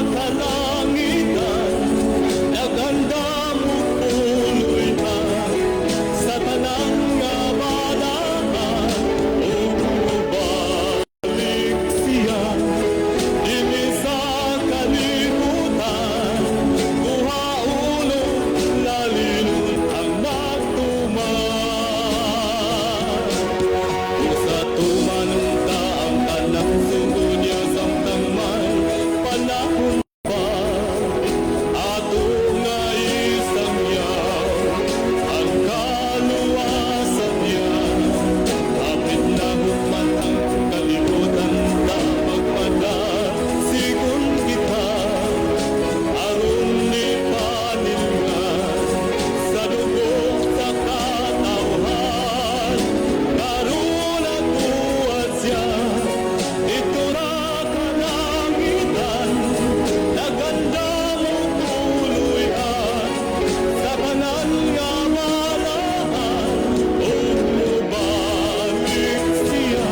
Kalangitan, nagandam ug puloy-an sa tanan nga balaan, ug mobalik siya dinhi sa kalibutan, kuhaon ug lalinon ang nagtuman. Sa tumanon ta ang tanang sugo niya samtang may panahon pa, ato nga isangyaw ang kaluwasan niya. Kapit na hukman ang kalibutan ta, magpadasigon kita aron ni panilngan sa dugo sa katawhan. Karon nagbuhat siya didto ra kalangitan, nagandam ug puloy-an sa tanan nga balaan, ug mobalik siya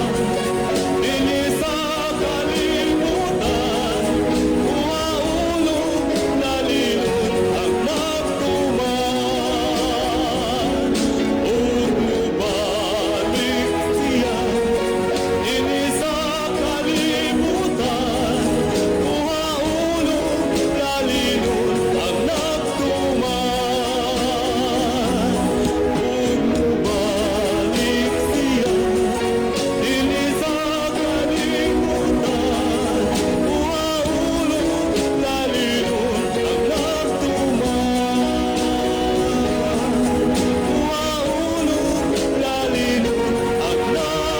dinhi sa kalibutan, kuhaon ug lalinon ang nagtuman, ug mobalik siya dinhi sa kalibutan, kuhaon ug lalinon ang nagtuman, ug mobalik siya dinhi sa kalibutan, kuhaon ug lalinon ang nagtuman, kuhaon ug lalinon ang nagtuman.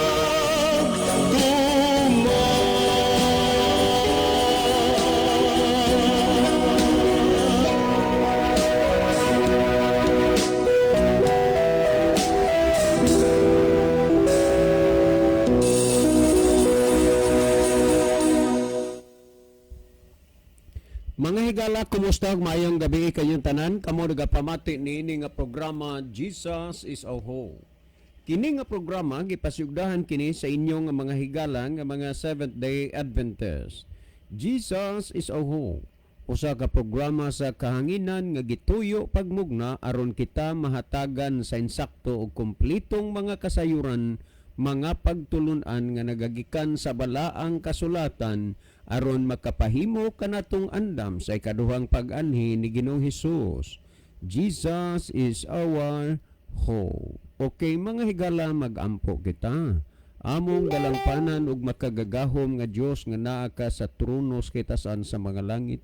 Mga higala, kumusta ug maayong gabi kayong tanan? Kamo nagapamati niini nga programa, Jesus is Our Hope. Kini nga programa gipasugdahan kini sa inyong nga mga higala nga mga Seventh Day Adventist. Jesus is Our Hope. Usa ka programa sa kahanginan nga gituyo pagmugna aron kita mahatagan sa insakto ug kumpletong mga kasayuran, mga pagtulunan nga nagagikan sa balaang kasulatan aron makapahimo kanatong andam sa ikaduhang pag-anhi ni Ginoong Hesus. Jesus is our hope. Okay, mga higala, magampo kita. Among dalangpanan ug makagagahom nga Dios nga naa ka sa trono sa kitasan sa mga langit,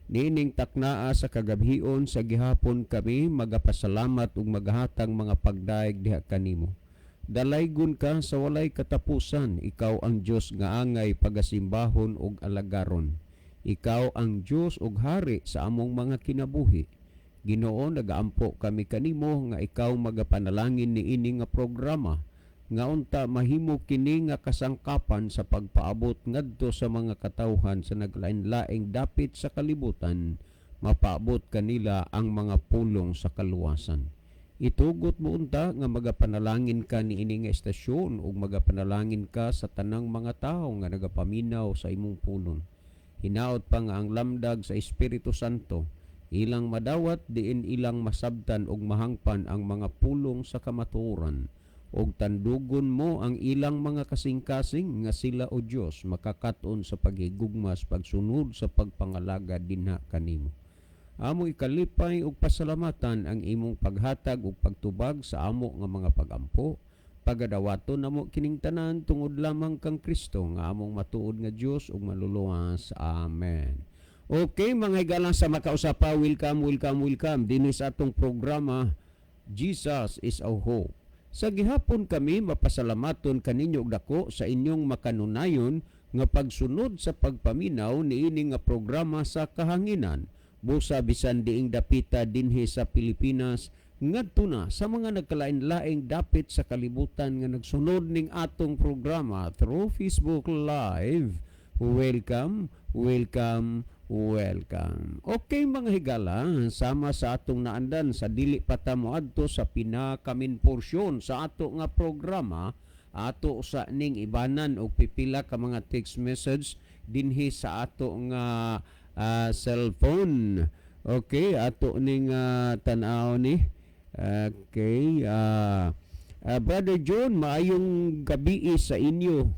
niining taknaa sa kagabhion sa gihapon kami magapasalamat ug maghatag mga pagdaig diha kanimo. Dalaygon ka sa walay katapusan, ikaw ang Dios nga angay pagasimbahon ug alagaron. Ikaw ang Dios ug hari sa among mga kinabuhi. Ginoo, nagaampo kami kanimo nga ikaw magapanalangin niini nga programa nga unta mahimo kini nga kasangkapan sa pagpaabot ngadto sa mga katawhan sa naglain-laing dapit sa kalibutan, mapaabot kanila ang mga pulong sa kaluwasan. Itugot mo unta nga magapanalangin ka niini nga estasyon ug magapanalangin ka sa tanang mga tawo nga nagapaminaw sa imong pulong. Hinaot pa nga ang lamdag sa Espiritu Santo ilang madawat diin ilang masabtan ug mahangpan ang mga pulong sa kamatuoran, ug tandugon mo ang ilang mga kasing-kasing nga sila, o Dios, makakaton sa paghigugma, sa pagsunod, sa pagpangalaga dinha kanimo. Amo ikalipay ug pasalamatan ang imong paghatag ug pagtubag sa amo nga mga pagampo. Pagadawaton namo kining tanan tungod lamang kang Kristo nga among matuod nga Dios ug maluluwas. Amen. Okay, mga higalang sa makausapa, welcome, welcome, welcome dinhi sa atong programa, Jesus is Our Hope. Sa gihapon kami mapasalamaton kaninyo og dako sa inyong makanunayon nga pagsunod sa pagpaminaw niini nga programa sa kahanginan. Busa bisan diing dapita dinhi sa Pilipinas ngadto na sa mga nagkalain-laing dapit sa kalibutan nga nagsunod ning atong programa through Facebook Live. Welcome, welcome, welcome. Okay, mga higala, sama sa atong naandan sa dili pa ta moadto sa pinakamin porsyon sa ato nga programa, ato sa ning ibanan og pipila ka mga text message dinhi sa ato nga cellphone. Okay, ato ning tan-aw ni. Okay, Brother John, maayong gabi sa inyo.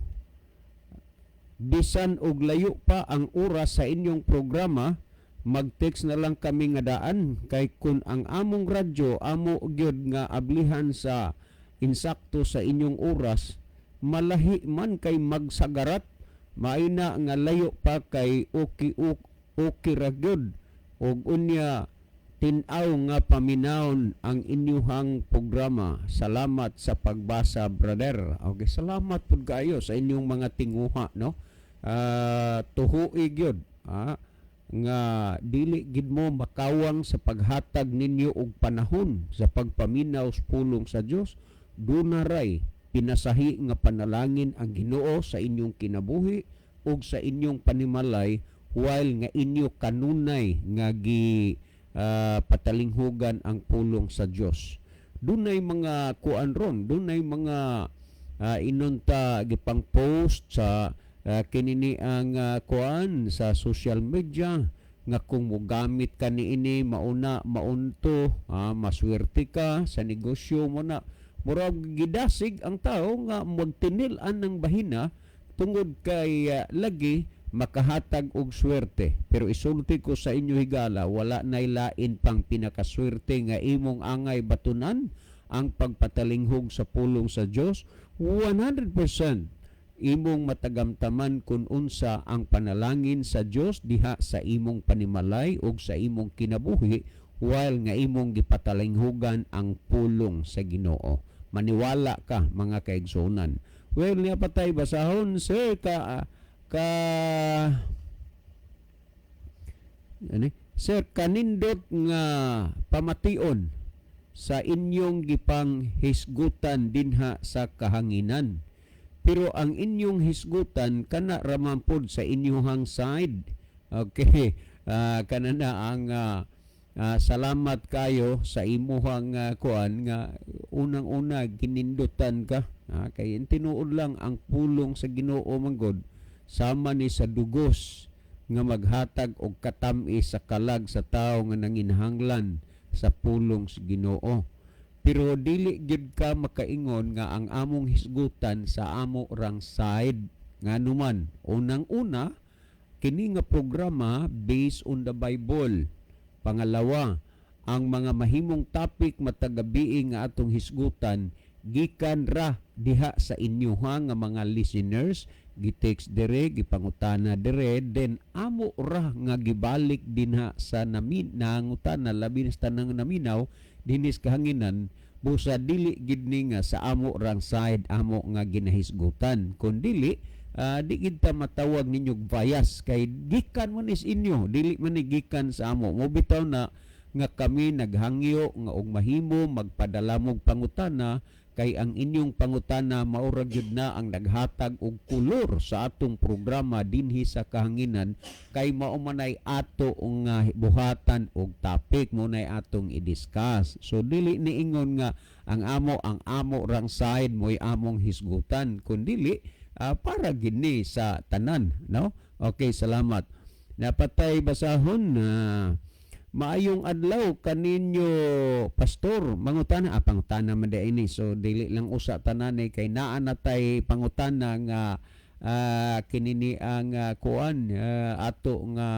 Bisan og layo pa ang oras sa inyong programa, mag-text na lang kami nga daan kay kun ang among radyo amo gyud nga ablihan sa insakto sa inyong oras, malahi man kay magsagarat. Maayo na nga layo pa kay okay ra gyud. Og unya tin-aw nga paminawon ang inyuhang programa. Salamat sa pagbasa, brother. Okay, salamat pud kaayo sa inyong mga tinguha, no? Tuhui gyud nga dili gid mo makawang sa paghatag ninyo og panahon sa pagpaminaw sa pulong sa Dios. Duna ray pinasahi nga panalangin ang Ginoo sa inyong kinabuhi ug sa inyong panimalay while nga inyo kanunay nga gi patalinghugan ang pulong sa Dios. Dunay mga kuan ron, dunay mga inunta gipang post sa kinini ang kuan sa social media nga kung mogamit ka niini, mauna maunto, maswerte ka sa negosyo mo na. Murag gidasig ang tao nga magtinil-an ng bahina tungod kay lagi makahatag og swerte. Pero isulti ko sa inyo, higala, wala nay lain pang pinakaswerte nga imong angay batunan ang pagpatalinghog sa pulong sa Dios. 100% imong matagamtaman kung unsa ang panalangin sa Dios diha sa imong panimalay ug sa imong kinabuhi while nga imong gipatalinghugan ang pulong sa Ginoo. Maniwala ka, mga kaigsunan. Well, niya patay basahon, sir, ka ka ano, sir, kanindot nga pamation sa inyong gipang hisgutan dinha sa kahanginan, pero ang inyong hisgutan kana raman pod sa inyong side. Okay, kana na ang salamat kayo sa imuhang kuan nga unang-una ginindutan ka, kay tinuod lang ang pulong sa Ginoo manggod sama ni sa dugos nga maghatag og katami sa kalag sa tawo nga nanginahanglan sa pulong sa Ginoo. Pero dili gyud ka makaingon nga ang among hisgutan sa amo rang side. Nganuman, unang-una, kini nga programa based on the Bible. Pangalawa, ang mga mahimong topic matag gabii nga atong hisgutan gikan ra diha sa inyoha nga mga listeners, gi-text dire, gipangutana dire, then amo ra nga gibalik dinha sa namin nangutana, labi na sa tanang naminaw dinis kahanginan. Busa dili gid ni nga sa amo rang side amo nga ginahisgutan. Kun dili, di gid ta matawag ninyo bias kay gikan man is inyo, dili man ni gikan sa amo. Mo bitaw na nga kami naghangyo nga og mahimo magpadala mog pangutana kay ang inyong pangutana maura gyud na ang naghatag og kolor sa atong programa dinhi sa kahanginan kay mao manay ato nga buhatan og topic, mo nay atong i-discuss. So dili niingon nga ang amo rang side mo'y among hisgutan, kun dili para gini sa tanan, no? Okay, salamat. Napatay basahon na maayong adlaw kaninyo, pastor. Mangutana, pangutana man di ini. So dili lang usa tanan eh, kay naa na tay pangutana nga kinini ang kuan ato nga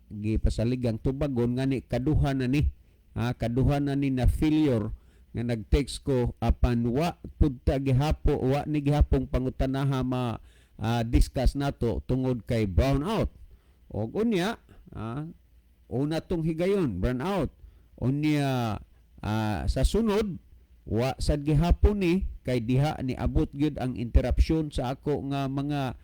gipasaligang tubagon ngani kaduha na ni, kaduha na ni na failure nga nag-text ko apan wa pud ta gihapo, wa ni gihapong pangutanaha ma discuss nato tungod kay brown out. Og unya una tong higayon brown out, unya sa sunod wa sad gihapon ni kay diha ni abot gyud ang interruption sa ako nga mga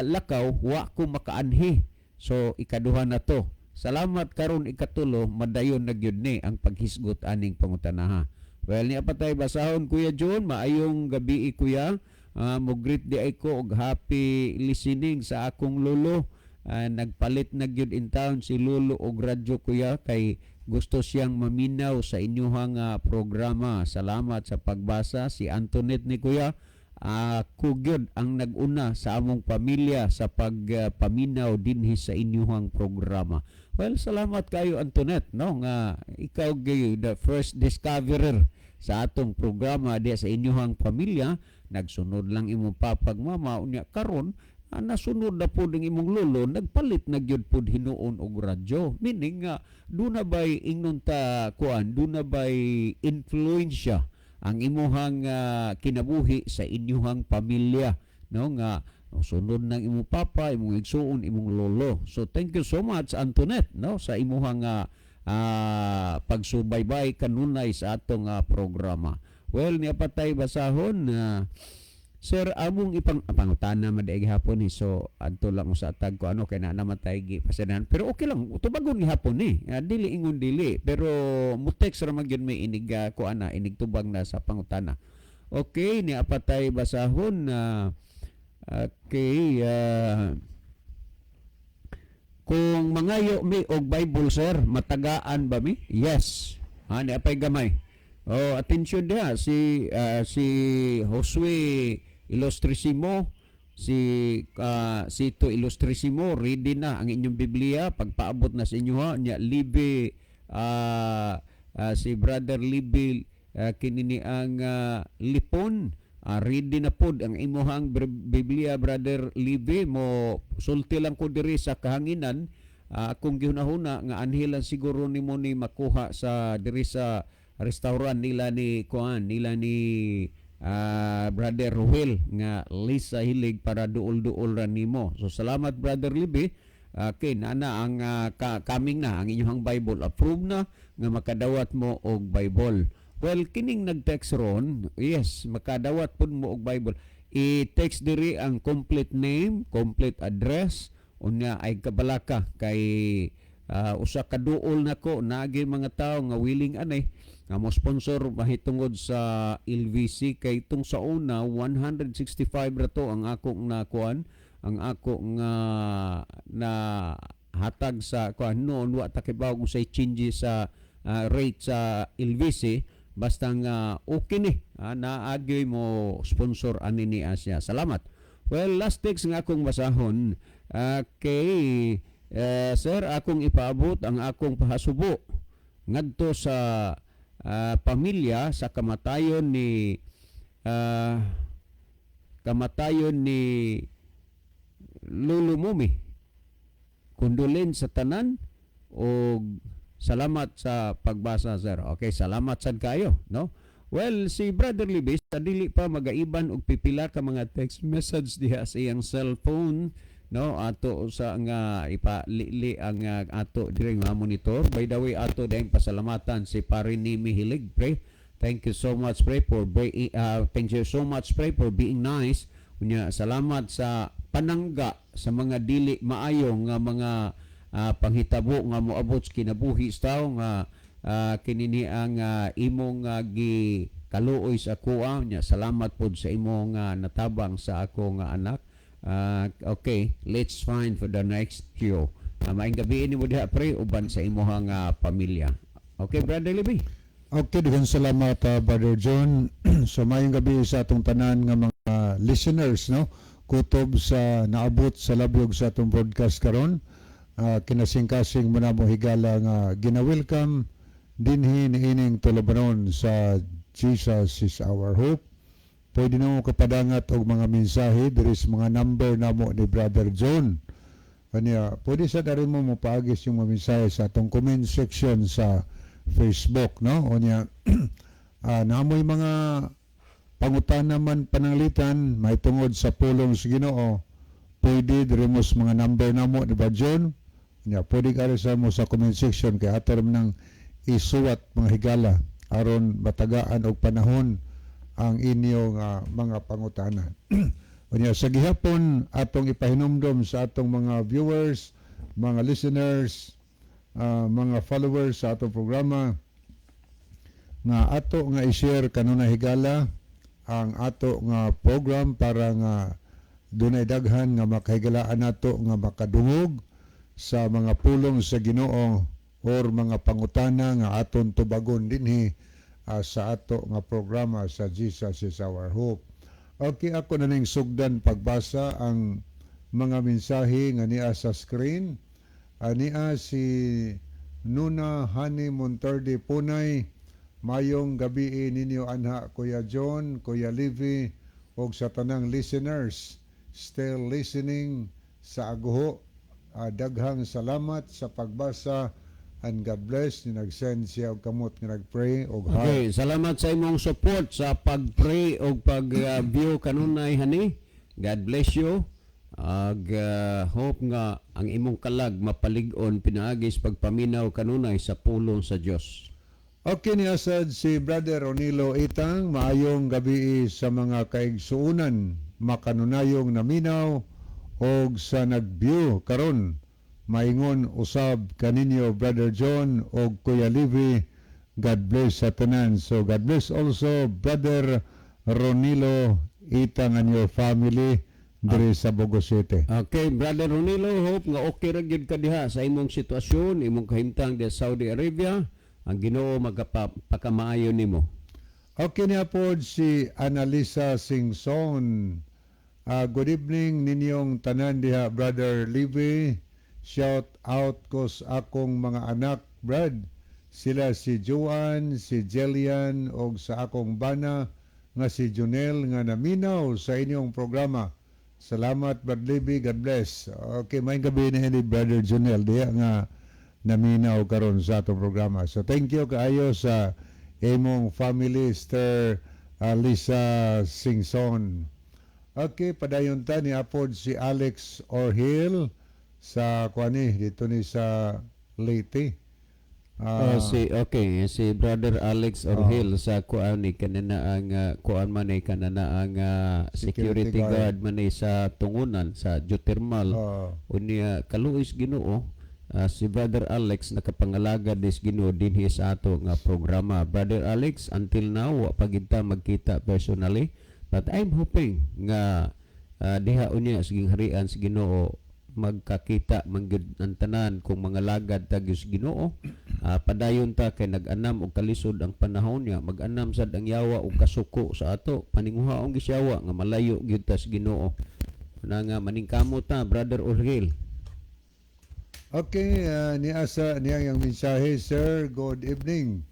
lakaw, wa ko makaanhi. So ikaduha na to. Salamat, karon ikatulo, madayon na gyud ni ang paghisgot aning pangutanaha. Well, niya patay basahon, Kuya John, maayong gabi, kuya. Mo greet di ay ko og happy listening sa akong lolo. Nagpalit na gyud in town si lolo og radyo, kuya, kay gusto siyang maminaw sa inyuhang programa. Salamat sa pagbasa. Si Antoinette ni, kuya. Ako gyud ang nag-una sa among pamilya sa pagpaminaw dinhi sa inyuhang programa. Well, salamat kayo, Antoinette, no, nga ikaw gyud the first discoverer sa atong programa diya sa inyuhang pamilya. Nagsunod lang imong papa ug mama, unya karon nasunod na pud ang imong lolo, nagpalit na gyud pud hinuon og radyo, meaning nga duna bay ingnon ta kuan, duna bay influensya ang imuhang kinabuhi sa inyuhang pamilya, no, nga sunod ng imong papa, imong igsuon, imong lolo. So thank you so much, Antoinette, no, sa imuhang pagsubaybay kanunay sa atong programa. Well, naa pa tay basahon na sir, among ipang pangutana madaig hapon ni, so adto lang sa tag ko ano kay na naman tay gi pasadahan, pero okay lang tubagon gihapon ni. Dili ingon dili, pero mo text ra man gyud may inig kuan na inig tubag na sa pangutana. Okay, naa pa tay basahon na okay, kung mangayo mi og Bible, sir, matagaan ba mi? Yes. Ha, naa pay gamay. Oh, attention diha si Josue Ilustrisimo, si Sito Ilustrisimo, ready na ang inyong Biblia pagpaabot na sa inyo ha. Nya Libe, si Brother Libe, kini ni ang Lipon, ready na pod ang imuhang Biblia, Brother Libe. Mo sulti lang ko diri sa kahanginan. Akong gihunahuna nga anhi lang siguro nimo ni makuha sa diri sa restaurant nila ni kuan nila ni Brother Ruel nga Lisa Hilig para duol-duol ra nimo. So salamat, Brother Libe. Okay, nana ang coming na ang inyong Bible, approve na nga makadawat mo og Bible. Well, kining nag-text ron, yes, makadawat pud mo og Bible. I-text diri ang complete name, complete address, unya ay kabalaka kay usa ka duol nako naagi mga tao nga willing ani nga mo sponsor mahitungod sa LVC, kay itong sa una 165 ra to ang akong nakuan, ang ako nga na hatag sa kuan noon. Wa ta kibaw kung say changes sa rate sa LVC, basta nga okay ni naagyoy mo sponsor ani ni Asia. Salamat. Well, last text nga akong basahon kay sir, akong ipaabot ang akong pahasubo ngadto sa pamilya sa kamatayon ni Lolo Mumi. Condolence sa tanan o salamat sa pagbasa, sir. Okay, salamat sad kayo, no? Well, si Brother Libis sa dili pa magaiban og pipila ka mga text message diha sa iyang cellphone, no, ato sa nga ipalili ang ato diri nga monitor. By the way, ato dayong pasalamatan si Pare Nimi Hilig, pre. Thank you so much, pre, for thank you so much, pre, for being nice. Unya salamat sa panangga sa mga dili maayo nga mga panghitabo nga moabot sa kinabuhi sa tawo nga kinini ang imong gi kaluoy sa akoa. Nya salamat pod sa imong natabang sa ako nga anak. Okay, let's find for the next show. Maayong gabi nimo diha, pre, uban sa imuhang pamilya. Okay, Brother Libby. Okay, daghang salamat, Brother John. So maayong gabi sa atong tanan nga mga listeners, no? Kutob sa naabot sa labyog sa atong broadcast karon. Kinasing-kasing mo na mo higala nga gina-welcome dinhi niining tulabanon sa Jesus Is Our Hope. Pwede na mo kapadangat og mga mensahe diri sa mga number namo ni Brother John. Kanya, pwede sa dari mo mopaagis yung mga mensahe sa atong comment section sa Facebook, no? O niya, naamoy mga pangutana man, pananglitan, may tungod sa pulong sa Ginoo, pwede diri mo sa mga number namo ni Brother John. Nya, pwede ka rin sa mo sa comment section kay ato rin nang isuwat, mga higala, aron matagaan og panahon ang inyong mga pangutana. Unya sa gihapon atong ipahinumdom sa atong mga viewers, mga listeners, mga followers sa atong programa nga ato nga i-share kanunay, higala, ang ato nga program para nga dunay daghan nga makahigalaan nato nga makadungog sa mga pulong sa Ginoo or mga pangutana nga aton tubagon dinhi sa ato nga programa sa Jesus Is Our Hope. Okay, ako na ning sugdan pagbasa ang mga mensahe nga niya sa screen. Ania si Nuna Hani Monterde Punay. Mayong gabi ninyo anha, Kuya John, Kuya Livy, og sa tanang listeners still listening sa Aguho. Daghang salamat sa pagbasa and God bless. Ni nag-send siya og kamot nga nag-pray og heart. Okay, salamat sa imong support sa pag-pray o pag-view kanunay, hani. God bless you. Ag hope nga ang imong kalag mapalig-on pinaagi sa pagpaminaw kanunay sa pulong sa Dios. Okay, ni asad si Brother Ronilo Itang, maayong gabi sa mga kaigsuunan, makanunayong naminaw og sa nag-view karon. Maingon usab kaninyo, Brother John og Kuya Livy. God bless sa tanan. So God bless also Brother Ronilo Itang and your family diri sa Bogo City. Okay, Brother Ronilo, hope nga okay ra gyud ka diha sa imong sitwasyon, imong kahimtang diha sa Saudi Arabia. Ang Ginoo magapakamaayo nimo. Okay, niya po si Annalisa Singson. Good evening ninyong tanan diha, Brother Livy. Shout out ko sa akong mga anak, Brad. Sila si Joanne, si Jelian, og sa akong bana nga si Junel nga naminaw sa inyong programa. Salamat, Brad Livy. God bless. Okay, may gabi na ni Brother Junel diha nga naminaw karon sa atong programa. So thank you kaayo sa imong family, Sister Lisa Singson. Okay, padayon ta ni apod si Alex Orhil sa kuani dito ni sa Leyte. Oh, si okay, si Brother Alex Orhil sa kuan ni kanana ang kuan man ni kanana ang security, Security guard. guard man ni sa Tungunan sa geothermal. Unya kaluoy Ginoo, si Brother Alex nakapangalagad dis Ginoo dinhi sa ato nga programa. Brother Alex, until now wa pa gid ta magkita personally, but I'm hoping nga diha unya sa gingharian sa Ginoo magkakita man gyud ang tanan kung mga lagad ta gyud sa Ginoo. Padayon ta kay nag-anam og kalisod ang panahon niya, mag-anam sad ang yawa og kasuko sa ato, paninguhaong gisyawa nga malayo gyud ta sa Ginoo na nga maningkamot ta, Brother Orgil. Okay, niasa niya yung mensahe, "Sir, good evening.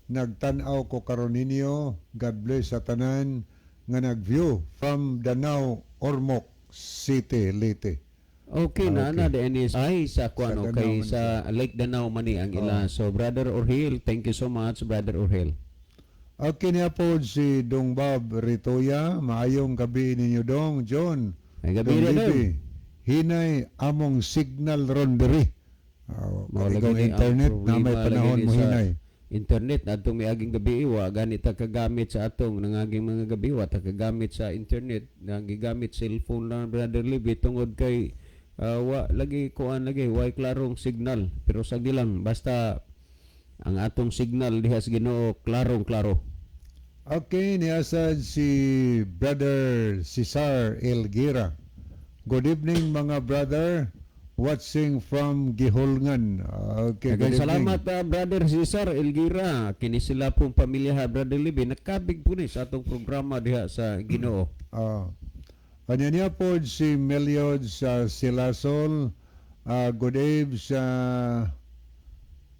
Nagtan-aw ko karon ninyo. God bless sa tanan nga nag-view from Danao, Ormoc City, Leyte." Okay, na na di ay sa kuan Sa Danao okay man. Sa Lake Danao man ni ang ila. So Brother Orhil, thank you so much, Brother Orhil. Okay, niya po si Dong Bob Ritoya. Maayong gabi ninyo, Dong John. Ay gabi Dong na, Dong. Libi. Hinay among signal ron diri. Mao Ikaw lagi ni ang internet na may problema lagi panahon ni mo sa hinay. internet adtong miaging gabi, wa gani ta kagamit sa atong nangaging mga gabi, wa ta kagamit sa internet, nang gigamit cellphone lang, Brother Libby, tungod kay wa lagi kuan lagi way klarong signal, pero sa lang basta ang atong signal diha sa Ginoo klarong klaro. Okay, niasad si Brother Cesar Elgira. "Good evening, mga brother. Watching from Gihulngan." Okay, good Daghang evening. salamat, Brother Cesar Elgira. Kini sila pong pamilya ha, Brother Libby, nakabig po ni sa atong programa diha sa Ginoo. Kanya niya po si Meliod sa Silasol. Good eve sa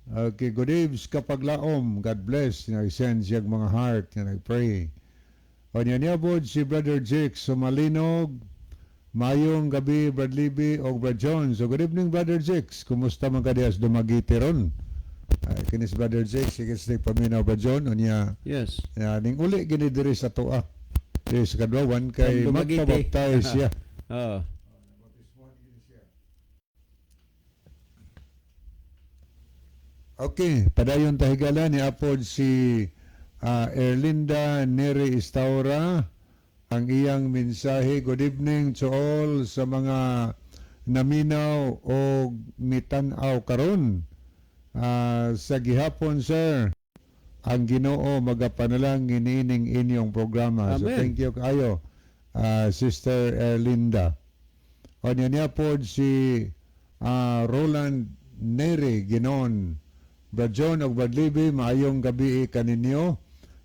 Okay, good eve kapaglaom. God bless. Nag-send siya mga heart nga nag-pray. Kanya niya po si Brother Jake Sumalinog. Mayong gabi, Brad Libby o Brad John. So good evening, Brother Jake. Kumusta man ka diha sa Dumaguete ron? Ay, kinis Brother Jake, sige sa paminaw, Brad John. Unya, ya, ning uli gini diri sa toa. Diri sa Kadlawan kay From Dumaguete. magpabaptize siya. Oh. Okay, padayon ta higala ni apod si Erlinda Neri Istaura. Ang iyang mensahe, "Good evening to all sa mga naminaw o mitan-aw karon. Sa gihapon, sir, ang Ginoo magapanalangin niining inyong programa." So Amen. thank you kaayo, Sister Erlinda. O niya niya po si Roland Neri Ginon. "Brad John og Brad Libby, maayong gabi kaninyo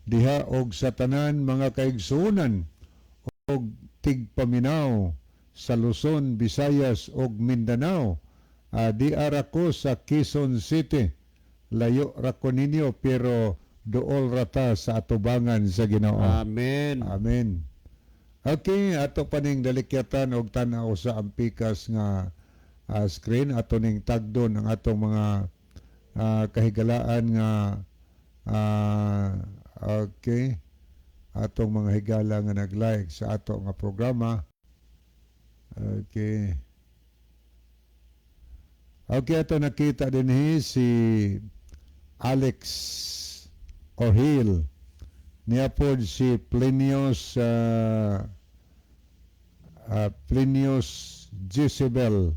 diha og sa tanan mga kaigsuonan." Og tigpaminaw sa Luzon, Visayas ug Mindanao. Diara ko sa Quezon City. Layo ra ko ninyo pero duol rata sa atubangan sa Ginoo. Amen. Amen. Okay, ato pa ning dalikyatan og tan-aw sa ampikas nga screen, ato ning tagdon ang atong mga kahigalaan nga okay, atong mga higala nga nag-like sa ato nga programa. Okay. Okay, ato nakita dinhi si Alex O'Hill. Niya pod si Plinius Jezebel,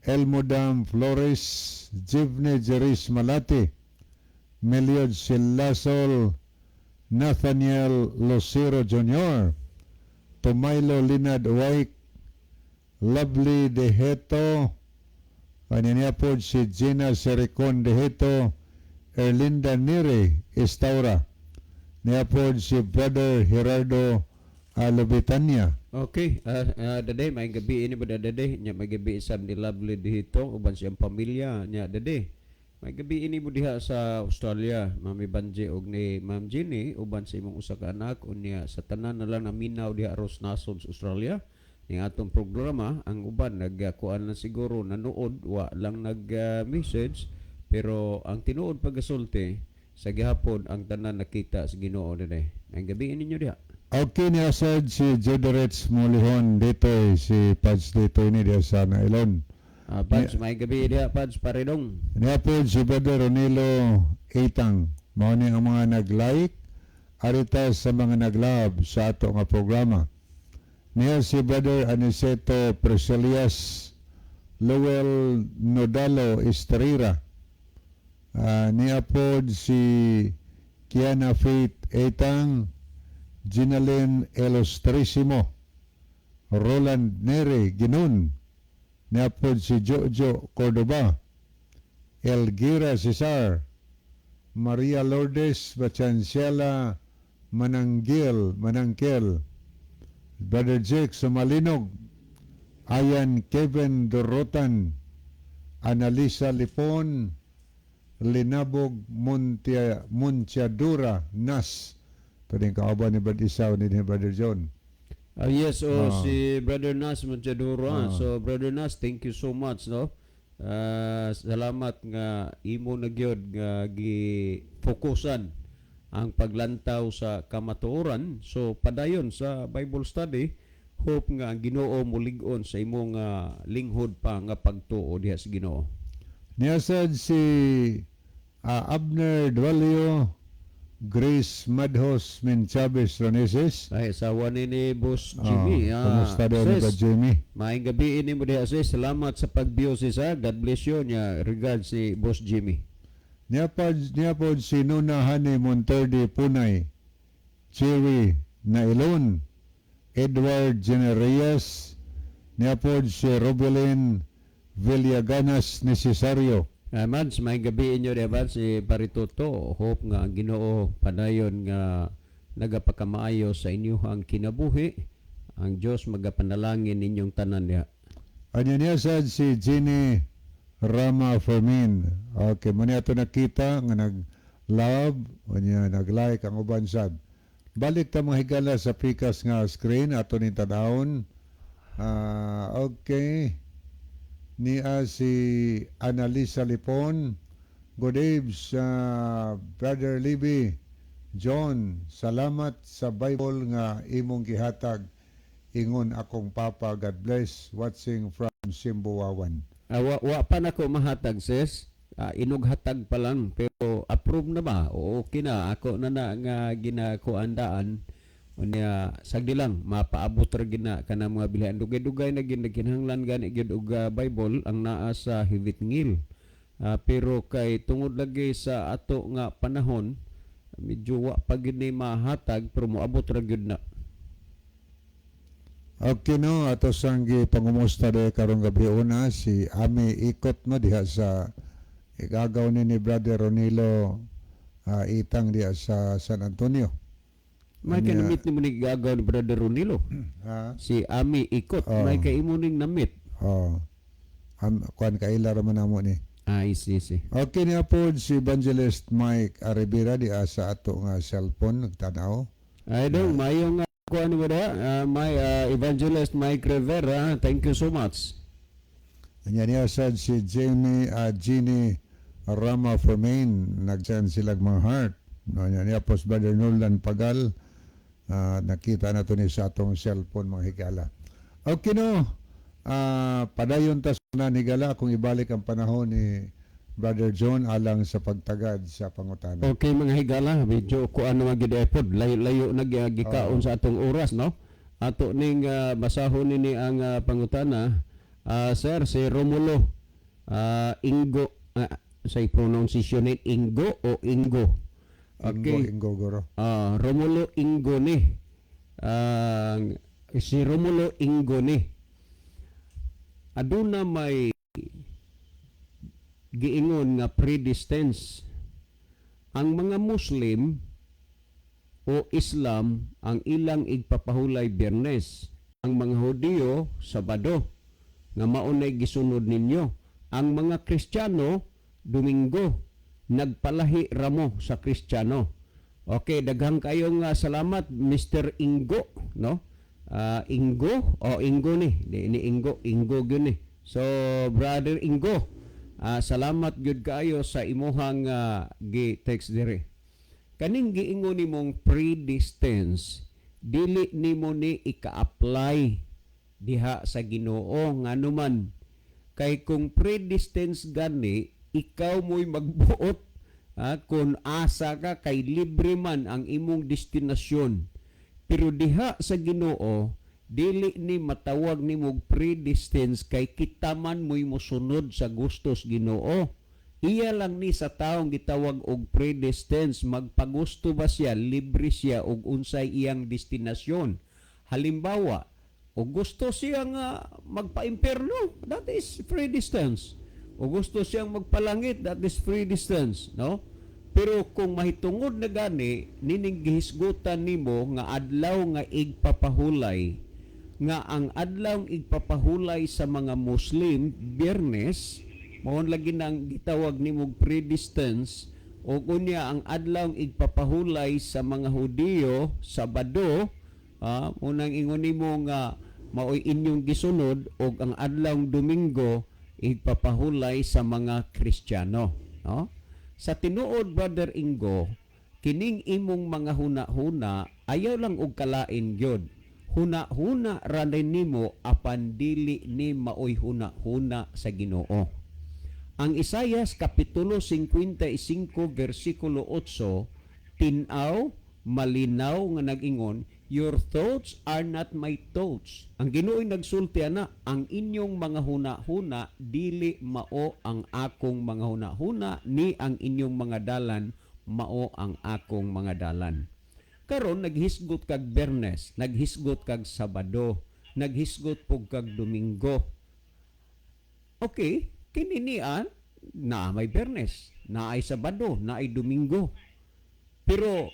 Elmodam Flores, Jivne Jeris Malati, Meliod Silasol, Nathaniel Lucero Jr., Tomaylo Linad White, Lovely Deheto, niya pod si Gina Sericon Deheto, Erlinda Nere Estaura. Niya pod si Brother Gerardo Alobitania. Okay, dade may gabi ini ba, dade nya may gabi isab ni Lovely dito uban siyang pamilya nya, dade. May gabi ini mo diha sa Australia, Mami Banji og ni Ma'am Jenny uban sa imong usa ka anak, unya sa tanan na lang naminaw diha aros nasod sa Australia ning atong programa. Ang uban nagkuan lang siguro, nanood, wa lang nag message, pero ang tinuod pagasulti sa gihapon ang tanan nakita sa Ginoo, dade. May gabi ninyo diha. Okay, niya sad si Joderets Molihon dito eh, si Pads dito ini diha sa Nailon. Pads, may gabi diha, Pads Paridong. Niya po si Brother Ronilo Itang. Mao ni ang mga nag-like arita sa mga nag-love sa ato nga programa. Niya si Brother Aniceto Preselias, Lowell Nodalo Estrera. Niya po si Kiana Faith Etang, Ginalyn Ilustrisimo, Roland Nere Ginun, niya po si Jojo Cordoba, Elgira Cesar, Maria Lourdes Bachanciela Mananggil, Manangkel, Brother Jake Sumalinog, Ayan Kevin Dorotan, Analisa Lipon, Linabog Montiadura Nas. Ito din kauban ni Brother Isaw ni Brother John. Yes, oh, si Brother Nas Montiadura. So Brother Nas, thank you so much, no? Salamat nga imo na gyud nga gi-focusan ang paglantaw sa kamatuoran. So padayon sa Bible study, hope nga ang Ginoo mulig-on sa imong linghod pa nga pagtuo diha sa Ginoo. Niya sad si Abner Dualio, Grace Madhos Menchabes Roneses. Ay, asawa ni Boss Jimmy. Kumusta daw ni Sis, Brother Jimmy? Maayong gabi ini mo diha, sis. Salamat sa pag-view, sis, ha. God bless you nya. Regards si Boss Jimmy. Niya po si Nuna Hani Monterde Punay, Cherry Nailon, Edward Genereyes, niya po si Robelin Villaganas Necesario. Mads, may gabi inyo diha ba si Paritoto. Hope nga ang Ginoo padayon nga nagapakamaayo sa inyohang kinabuhi. Ang Dios magapanalangin ninyong tanan diha. Anya niya sad si Jenny Rama Fermin. Okay, mo niya ito nakita nga nag-love, o niya nag-like ang uban sad. Balik ta, mga higala, sa pikas nga screen ato ni tanawon. Okay. Niya si Annalisa Lipon. Good eves, Brother Libby. John, salamat sa Bible nga imong gihatag. Ingon akong papa, God bless, watching from Simbuwawan. Wa pa nako mahatag, sis. Inughatag pa lang pero approve na ba? O okay na ako na na nga ginakuandaan, unya sagdi lang mapaabot ra gina kana mga bilihan. Dugay-dugay na gid nagkinahanglan gani gyud og Bible ang naa sa Hivitngil. Pero kay tungod lagi sa ato nga panahon, medyo wa pa gyud ni mahatag, pero moabot ra gyud na. Okay no, ato sang gipangumusta de karong gabi una si Ami Ikot no diha sa igagaw ni Brother Ronilo Itang diha sa San Antonio. May Anya- ka na-meet nimo ni gagaw ni Brother Ronilo. Ha? Si Ami Ikot, Oh. may kay imo ning na-meet. Oh. Kuan kaila ra man namo ni. Ah, I see. Okay niya po si Evangelist Mike Arevera di sa ato nga cellphone nagtanaw. Ay dong, mayong kuan mo da, my Evangelist Mike Rivera, thank you so much. Anya niya sad si Jamie Jeannie Rama Fermain, nag-send sila mga heart. No, anya niya po si Brother Nolan Pagal, nakita na to ni sa atong cellphone, mga higala. Okay no, padayon tas na higala kung ibalik ang panahon ni Brother John alang sa pagtagad sa pangutana. Okay mga higala, medyo kuan na gid pod, layo-layo na gikaon sa atong oras, no? Ato ning basahon nini ang pangutana. Sir, si Romulo Ingo, sa pronunciation ni Ingo o Ingo? Ingo, Okay. Ingo goro. Romulo Ingo ni. Si Romulo Ingo ni. Aduna may giingon nga predestines ang mga Muslim o Islam, ang ilang igpapahulay Biyernes, ang mga Hudiyo Sabado nga maunay gisunod ninyo, ang mga Kristiyano Domingo. Nagpalahi ramo sa Kristiyano? Okay, daghang kayong salamat, Mr. Ingo, no? Ingo o Ingo ni, di ni Ingo, Ingo gyud ni. So Brother Ingo, salamat gyud kaayo sa imuhang gi-text dire. Kaning giingon nimong predestines, dili nimo ni ika-apply diha sa Ginoo, nganuman kay kung predestines gani, ikaw mo'y magbuot kung asa ka, kay libre man ang imong destinasyon. Pero diha sa Ginoo, dili ni matawag nimo predestines kay kita man mo'y mosunod sa gustos Ginoo. Iya lang ni sa taong gitawag og predestines, magpagusto ba siya, libre siya og unsay iyang destinasyon. Halimbawa, o gusto siya nga magpa-imperno, that is predestines. O gusto siyang magpalangit, that is predestines, no? Pero kung mahitungod na gani, nining gihisgutan nimo nga adlaw nga igpapahulay, nga ang adlaw igpapahulay sa mga Muslim Biyernes, mao lagi nang gitawag nimog predestines, o kunya ang adlaw igpapahulay sa mga Hudiyo Sabado, unang ingon nimo nga maoy inyong gisunod, og ang adlaw Domingo igpapahulay sa mga Kristiyano, no? Sa tinuod, Brother Ingo, kining imong mga huna-huna, ayaw lang og kalain gyud, huna-huna ra nimo apan dili ni maoy huna-huna sa Ginoo. Ang Isayas kapitulo 55 versikulo 8, tin-aw malinaw nga nag-ingon, "Your thoughts are not my thoughts." Ang Ginoo'y nagsulti ana, ang inyong mga huna-huna dili mao ang akong mga huna-huna, ni ang inyong mga dalan mao ang akong mga dalan. Karon naghisgot kag Bernes, naghisgot kag Sabado, naghisgot pug kag Domingo. Okay, kini niya na may Bernes, na ay Sabado, na ay Domingo. Pero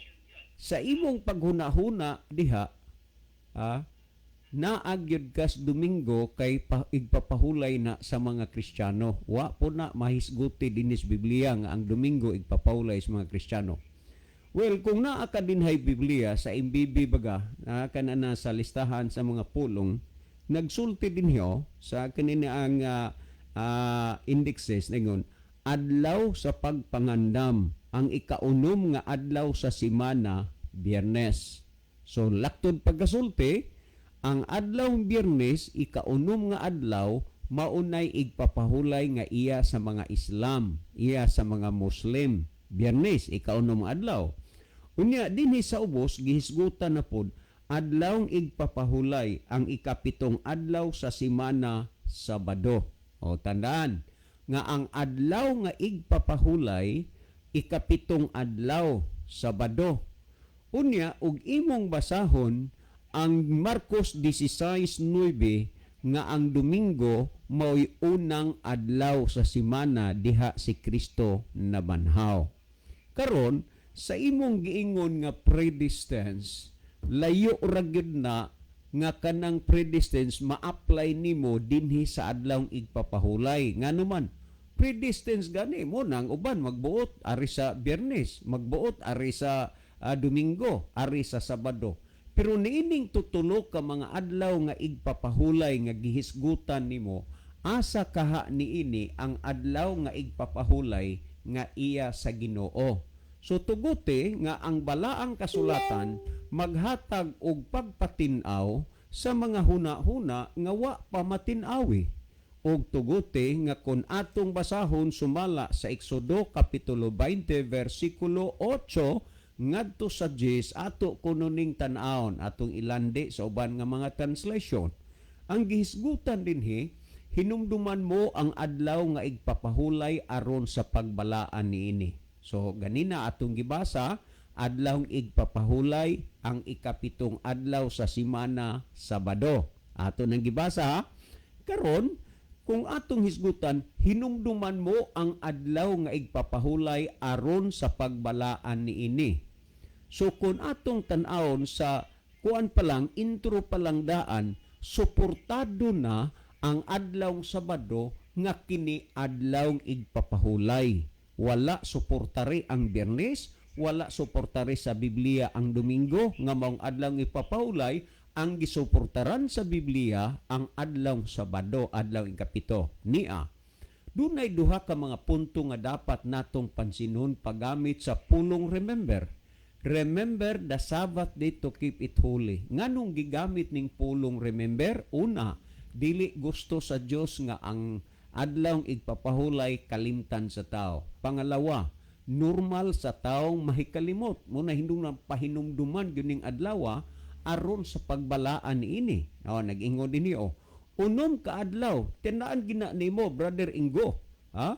sa imong paghuna-huna diha, naa gyud kas Domingo kay igpapahulay na sa mga Kristiyano. Wa po na mahisguti dinis Biblia nga ang Domingo igpapahulay sa mga Kristiyano. Well, kung naa ka dinhay Biblia sa MBB baga, naa ka na, na sa listahan sa mga pulong, nagsulti dinhiyo sa kanina ang indexes ningon adlaw sa pagpangandam, ang ikaunom nga adlaw sa simana, Biyernes. So laktod pagkasulti, ang adlaw Biyernes, ikaunom nga adlaw, maunay igpapahulay nga iya sa mga Islam, iya sa mga Muslim. Biyernes, ikaunom nga adlaw. Unya dinhi sa ubos gihisgutan na pod adlaw igpapahulay, ang ikapitong adlaw sa simana, Sabado. O tandaan nga ang adlaw nga igpapahulay, ikapitong adlaw, Sabado. Unya ug imong basahon ang Marcos 16:9 nga ang Domingo mao'y unang adlaw sa simana diha si Kristo nabanhaw. Karon sa imong giingon nga predestines Layo ra gyud na nga kanang predestines ma-apply nimo dinhi sa adlaw igpapahulay. Ngano man predestines gani mo nang uban magbuot ari sa Biyernes, magbuot ari sa Domingo, ari sa Sabado. Pero niining tutulo ka mga adlaw nga igpapahulay nga gihisgutan nimo, asa kaha niini ang adlaw nga igpapahulay nga iya sa Ginoo? So tuguti nga ang balaang kasulatan maghatag og pagpatin-aw sa mga huna-huna nga wa pa matin-awi. Og tuguti nga kon atong basahon sumala sa Exodo kapitulo 20 versikulo 8 ngadto sa 10, ato kuno ning tan-awon, atong ilandi sa uban nga mga translation. Ang gihisgutan dinhi, "Hinumduman mo ang adlaw nga igpapahulay aron sa pagbalaan niini." So ganina atong gibasa, adlaw igpapahulay ang ikapitong adlaw sa simana, Sabado. Ato nang gibasa, ha? Karon kung atong hisgutan, "Hinumduman mo ang adlaw nga igpapahulay aron sa pagbalaan niini." So kung atong tan-awon sa kuan pa lang, intro pa lang daan, suportado na ang adlaw Sabado nga kini adlaw igpapahulay. Wala suportari ang Biyernes, wala suportari sa Biblia ang Domingo nga maong adlaw ipapahulay. Ang gisuportaran sa Biblia ang adlaw Sabado, adlaw ikapito. Nia, dunay duha ka mga punto nga dapat natong pansinon paggamit sa pulong "remember". "Remember the Sabbath day to keep it holy." Nganong gigamit ning pulong "remember"? Una, dili gusto sa Dios nga ang adlaw igpapahulay kalimtan sa tao. Pangalawa, normal sa taong mahikalimot. Muna hindong na pahinumduman gyud ning adlaw aron sa pagbalaan niini. Oh, nag-ingon dinhi oh. "Unom ka adlaw," tinaan gina nimo, Brother Ingo. Ha?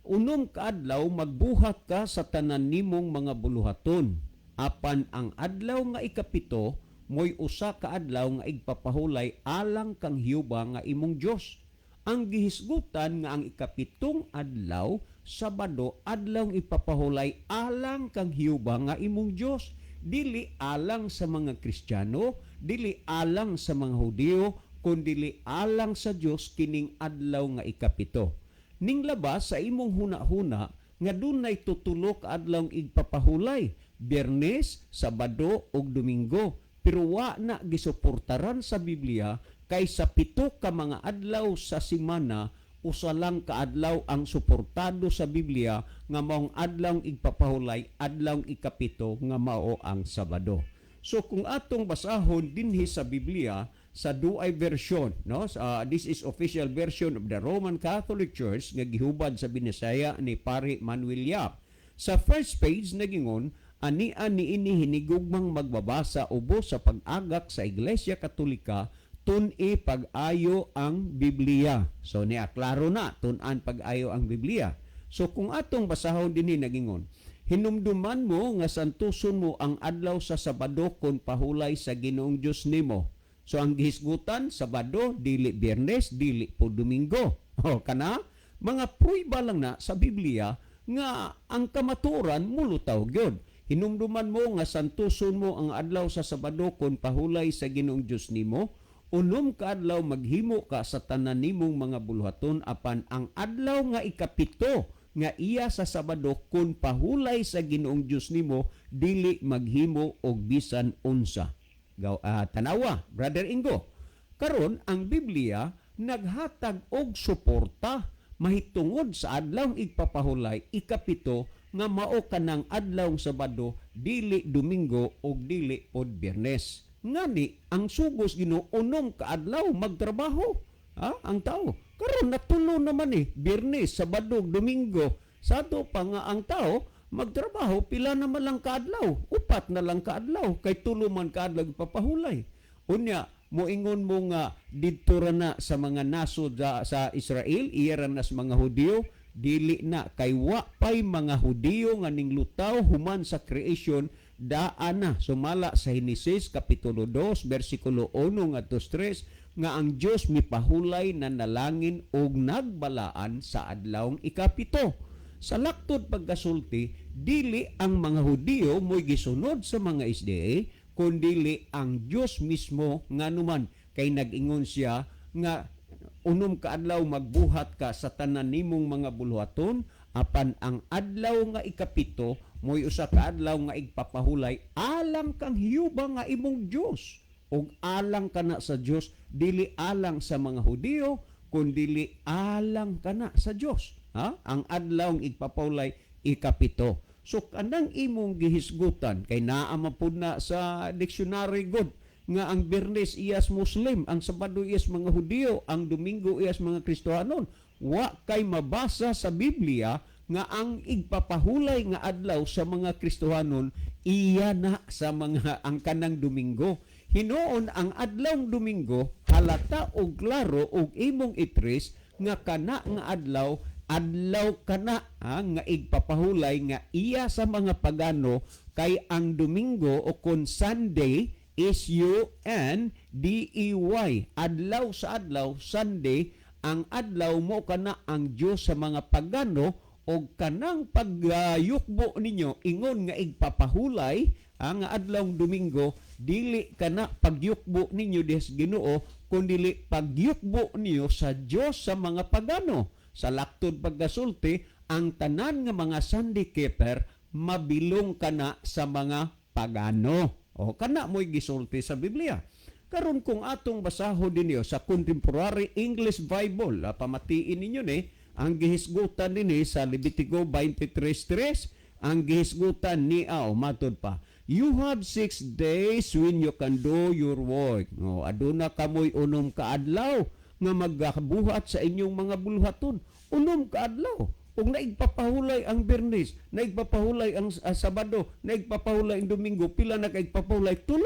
"Unom ka adlaw magbuhat ka sa tanan nimong mga buluhaton. Apan ang adlaw nga ikapito mo'y usa ka adlaw nga igpapahulay alang kang Hiuba nga imong Dios." Ang gihisgutan nga ang ikapitong adlaw, Sabado, adlaw ipapahulay alang kang Hiuba nga imong Dios. Dili alang sa mga Kristiyano, dili alang sa mga Hudiyo, kundili alang sa Dios kining adlaw nga ikapito. Ning labas sa imong huna-huna nga dunay tutulo ka adlaw igpapahulay, Biyernes, Sabado ug Domingo. Pero wa na gisuportaran sa Biblia kay sa 7 ka mga adlaw sa semana, usa lang ka adlaw ang suportado sa Biblia nga maong adlaw igpapahulay, adlaw ikapito nga mao ang Sabado. So kung atong basahon dinhi sa Biblia sa duay version, no, this is official version of the Roman Catholic Church nga gihubad sa Binisaya ni Pare Manuel Yap. Sa first page nagingon, "Ania niini hinigugmang magbabasa ubos sa pag-agak sa Iglesia Katolika, tun-i pag-ayo ang Biblia." So niya klaro na, tun-an pag-ayo ang Biblia. So kung atong basahon dinhi nagingon, "Hinumduman mo nga santuson mo ang adlaw sa Sabado kon pahulay sa Ginoong Dios nimo." So ang gihisgutan, Sabado, dili Biyernes, dili po Domingo. O kana mga pruiba lang na sa Biblia nga ang kamaturan mulutaw gyud. "Hinumduman mo nga santuson mo ang adlaw sa Sabado kon pahulay sa Ginoong Dios nimo. Unom ka adlaw maghimo ka sa tanan nimong mga buluhaton, apan ang adlaw nga ikapito nga iya sa Sabado kun pahulay sa Ginoong Dios nimo, dili maghimo og bisan unsa." Gaw, tanawa, Brother Ingo. Karon ang Biblia naghatag og suporta mahitungod sa adlaw igpapahulay ikapito nga mao kanang adlaw Sabado, dili Domingo og dili pod Biyernes. Ngani ang sugos Ginoo, 6 ka adlaw magtrabaho, ha, ang tao. Karon natulo naman eh, Biyernes, Sabado, Domingo. Sa ato pa nga ang tao magtrabaho pila naman lang kaadlaw, 4 na lang kaadlaw kay 3 man kaadlaw ipapahulay. Unya moingon mo nga didto ra na sa mga nasod sa Israel, iya ra na sa mga Hudiyo, dili na kay wa pay mga Hudiyo nga ninglutaw human sa creation, daan na sumala sa Henesis kapitulo 2 bersikulo 1 ngadto 3 nga ang Dios mipahulay na nalangin og nagbalaan sa adlawng ikapito. Sa laktod pagkasulti, dili ang mga Hudiyo mo'y gisunod sa mga SDA. kundili ang Dios mismo. Nganuman kay nag-ingon siya nga 6 ka adlaw magbuhat ka sa tanan nimong mga buluhaton, apan ang adlaw nga 7 mo'y usa ka adlaw nga igpapahulay alang kang Hiyuba nga imong Dios. Og alang kana sa Dios, dili alang sa mga Hudiyo, kundili alang kana sa Dios, ha? Ang adlaw nga igpapahulay, 7. So kanang imong gihisgutan, kay naa man pud na sa dictionary god nga ang Biyernes iyas Muslim, ang Sabado iyas mga Hudiyo, ang Domingo iyas mga Kristohanon. Wa kay mabasa sa Biblia nga ang igpapahulay nga adlaw sa mga Kristohanon iya na sa mga ang kanang Domingo. Hinuon ang adlawng Domingo halata og klaro og imong itres nga kana nga adlaw, adlaw kana, ha, nga igpapahulay nga iya sa mga pagano, kay ang Domingo o kon Sunday, Sunday, adlaw sa adlaw, Sunday, ang adlaw mo kana ang Dios sa mga pagano. Og kanang pagyukbo ninyo ingon nga igpapahulay ang adlawng Domingo, dili kana pagyukbo ninyo diha sa Ginoo, kundili pagyukbo niyo sa Dios sa mga pagano. Sa laktod pagkasulti, ang tanan nga mga Sunday keeper mabilong kana sa mga pagano. O kana mo'y gisulti sa Biblia. Karon kung atong basahon ninyo sa Contemporary English Bible, pamatiin ninyo ni ang gihisgutan dinhi sa Levitico 23:3, ang gihisgutan ni o matod pa. "You have 6 days when you can do your work." O, aduna kamoy 6 ka adlaw nga magabuhat sa inyong mga bulhaton. 6 ka adlaw. Ug naigpapahulay ang Biyernes, naigpapahulay ang Sabado, naigpapahulay ang Domingo, pila na kaigpapahulay? 3.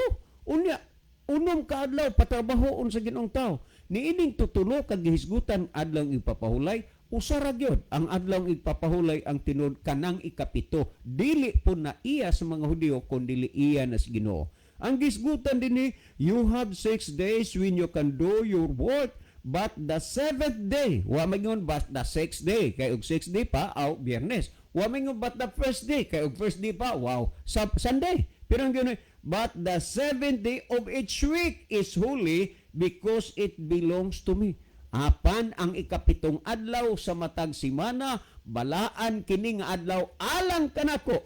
Unya, 6 ka adlaw patrabahoon sa Ginoong tao. Niining tutulo kag gihisgutan adlaw igpapahulay, usa ra gyud ang adlaw igpapahulay, ang tinuod kanang 7. Dili po na iya sa mga Hudiyo, kun dili iya na sa Ginoo. Ang gisgutan dinhi, "You have 6 days when you can do your work, but the seventh day," wa maingon "but the sixth day," kay og sixth day pa aw Biyernes. Wa maingon "but the first day," kay og first day pa, wow, sa Sunday. Pero ang gano'n, "But the seventh day of each week is holy because it belongs to me." Apan ang 7ng adlaw sa matag simana, balaan kini nga adlaw alang kanako.